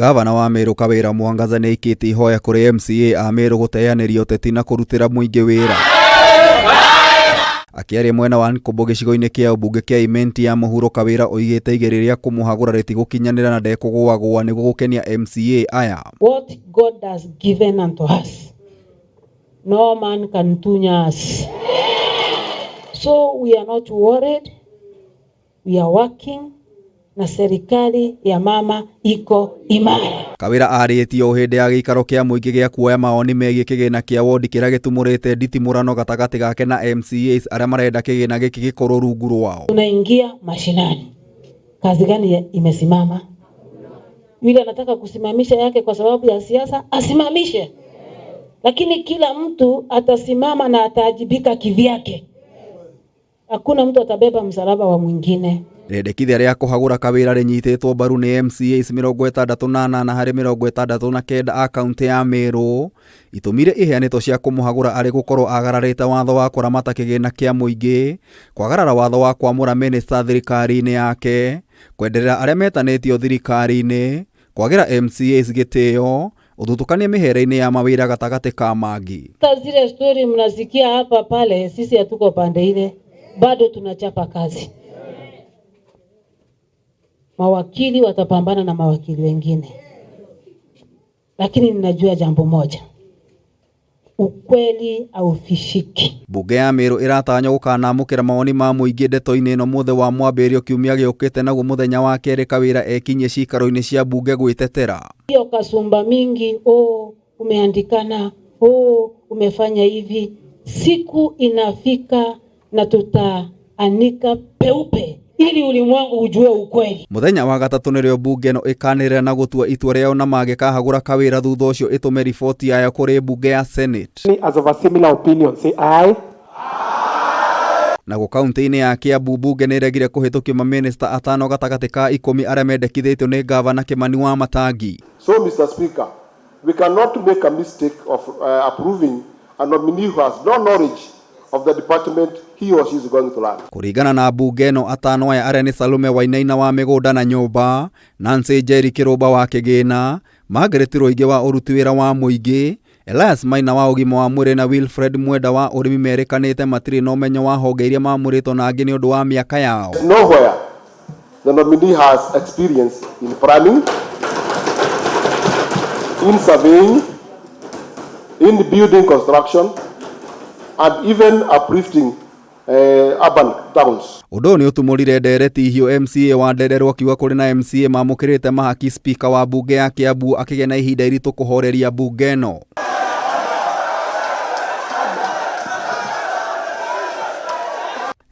Gavana wa Meru Kawira Mwangaza nĩ aikĩtie ihoya kũrĩ MCA a Meru gũteanĩria ũteti na kũrutĩra mũingĩ wĩra. Akĩaria mwena wa Nkombo gĩcigo-inĩ kĩa ũmbunge kĩa Imenti ya mũhuro Kawira oigĩte igeria rĩa kũmũhagũra rĩtigũkinyanĩra na ndekũgũagũa nĩguo gũkenia MCA aya. What God has given unto us, no man can tunya us. So we are not worried, we are working na serikali ya mama iko imara. Kawira arĩtie ũũ hĩndĩ ya gĩikaro kĩa mũingĩ gĩa kuoya mawoni megiĩ kĩgĩna kĩa wondi kĩrĩa gĩtumũrĩte nditimũrano gatagatĩ gake na MCAs arĩa marenda kĩgĩna gĩkĩ gĩkorwo rungu rwao. Tunaingia mashinani, kazi gani imesimama? Yule anataka kusimamisha yake kwa sababu ya siasa asimamishe, lakini kila mtu atasimama na ataajibika kivyake. Hakuna mtu atabeba msalaba wa mwingine. Rĩendekithia rĩa kũhagũra Kawĩra rĩnyitĩtwo mbaru nĩ MCAs 68 harĩ 69 a kaunti ya Meru. Itũmi iria iheanĩtwo cia kũmũhagũra arĩ gũkorwo agararĩte watho wa kũramata kĩgĩna kĩa mũingĩ, kwagarara watho wa kwamũra mĩnĩsta thirikari-inĩ yake, kwenderera arĩa metanĩtio thirikari-inĩ, kwagĩra MCAs gĩtĩo, ũthutũkania mĩhere-inĩ ya mawĩra gatagatĩ ka mangĩ. Hata zile story mnasikia hapa pale, sisi hatuko pande ile, bado tunachapa kazi. Mawakili watapambana na mawakili wengine, lakini ninajua jambo moja, ukweli haufishiki. Mbunge ya Meru ĩratanywo gũkanamũkĩra mawoni ma mũingĩ ndeto-inĩ ĩno mũthĩ wa mwambĩrĩrio kiumia gĩũkĩte naguo mũthenya wa kerĩ Kawĩra ekinyie ciikaro-inĩ cia mbunge gwĩtetera. Hiyo kasumba mingi, oh, umeandikana, oh, umefanya hivi. Siku inafika na tutaanika peupe ili ulimwengu ujue ukweli. Mũthenya wa gatatũ nĩrĩo mbunge ĩno ĩkanĩrĩra na gũtua itua rĩao na mangĩkahagũra Kawĩra thutha ũcio ĩtũme riboti yayo kũrĩ mbunge ya Senate. As of a similar opinion, say aye. Naguo kaunti-inĩ ya Kiambu mbunge nĩ ĩregire kũhĩtũkia mamĩnĩsta atano gatagatĩ ka ikũmi arĩa mendekithĩtio nĩ ngavana Kimani Wamatangi. So Mr. Speaker, we cannot make a mistake of approving a nominee who has no knowledge of the department he or she is going to run. Kũringana na mbunge ĩno atano aya arĩa nĩ Salome Wainaina wa mĩgũnda na nyũmba, Nancy Njeri Kĩrũmba wa kĩgĩna, Margaret Rũingĩ wa ũruti wĩra wa mũingĩ, Elias Maina wa ũgima wa mwĩrĩ na Wilfred Mwenda wa ũrĩmi merĩkanĩte matirĩ na ũmenyo wa honge iria mamũrĩtwo na angĩ nĩ ũndũ wa mĩaka yao. Nowhere the nominee has experience in planning, in surveying, in building construction, and even uplifting urban towns. Ũndũ ũyũ nĩ ũtumũrire ndereti hiũ MCA wa Ndererwo akiuga kũrĩ na MCA mamũkĩrĩte mahaki speaker wa mbunge ya Kiambu akĩgĩa na ihinda iritũ kũhoreria mbunge ĩno.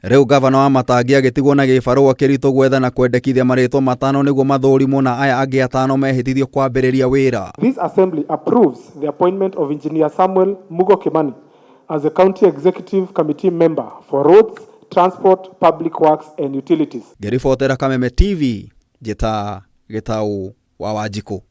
Rĩu gavana wa Matangi agĩtigwo na gĩbarũa kĩritũ gwetha na kwendekithia marĩtwa matano nĩguo mathũrimwo na aya angĩ atano mehĩtithio kwambĩrĩria wĩra. This assembly approves the appointment of Engineer Samuel Mugo Kimani as a County Executive Committee member for Roads, Transport, Public Works and Utilities. Ngĩribotera Kameme TV, njĩta Gĩtaũ wa Wanjikũ.